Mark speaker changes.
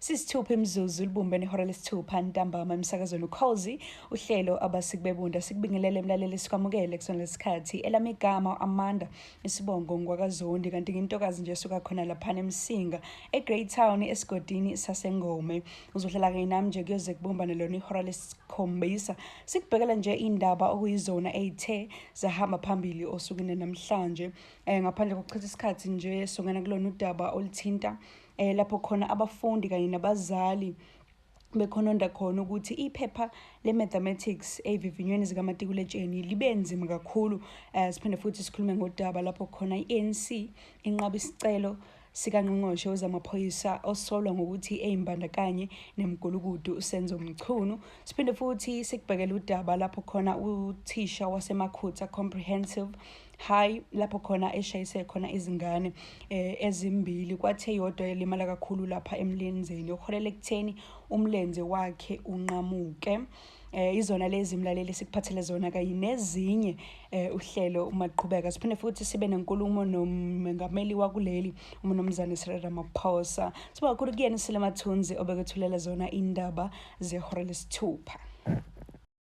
Speaker 1: Sisithupha imizuzu libumbene ihora lesithupha ntambama emsakazweni Ukhozi, uhlelo abasikubebunda. Sikubingelele mlaleli, sikwamukele kusona lesikhathi. Elami igama Amanda, isibongo ngwakaZondi, kanti ngintokazi nje esuka khona laphana eMsinga, eGreytown, esigodini saseNgome. Uzohlala kanye nami nje kuyoze kubumbane lona ihora lesikhombisa. Sikubhekela nje indaba okuyizona ey'the zahamba phambili osukwini namhlanje. Ngaphandle kokuchitha isikhathi nje songena kulona udaba oluthinta lapho khona abafundi kanye nabazali bekhononda khona ukuthi iphepha le-mathematics ey'vivinyweni zikamatikuletsheni libe nzima kakhulu. Siphinde futhi sikhulume ngodaba lapho khona i-ANC inqaba isicelo sikangqongqoshe wezamaphoyisa osolwa ngokuthi eyimbandakanye nemigulukudu uSenzo Mchunu. Siphinde futhi sikubhekele udaba lapho khona uthisha waseMakhutha Comprehensive High lapho khona eshayise khona izingane ezimbili, kwathi eyodwa yalimala kakhulu lapha emlenzeni, okuholela ekutheni umlenze wakhe unqamuke. Izona lezi mlaleli sikuphathele zona kanye nezinye uhlelo uma liqhubeka. Siphinde futhi sibe nenkulumo nomengameli wakuleli uMnumzane Cyril Ramaphosa. Sibonga kakhulu kuyena Sile Mathunzi obekethulela zona indaba zehora lesithupha.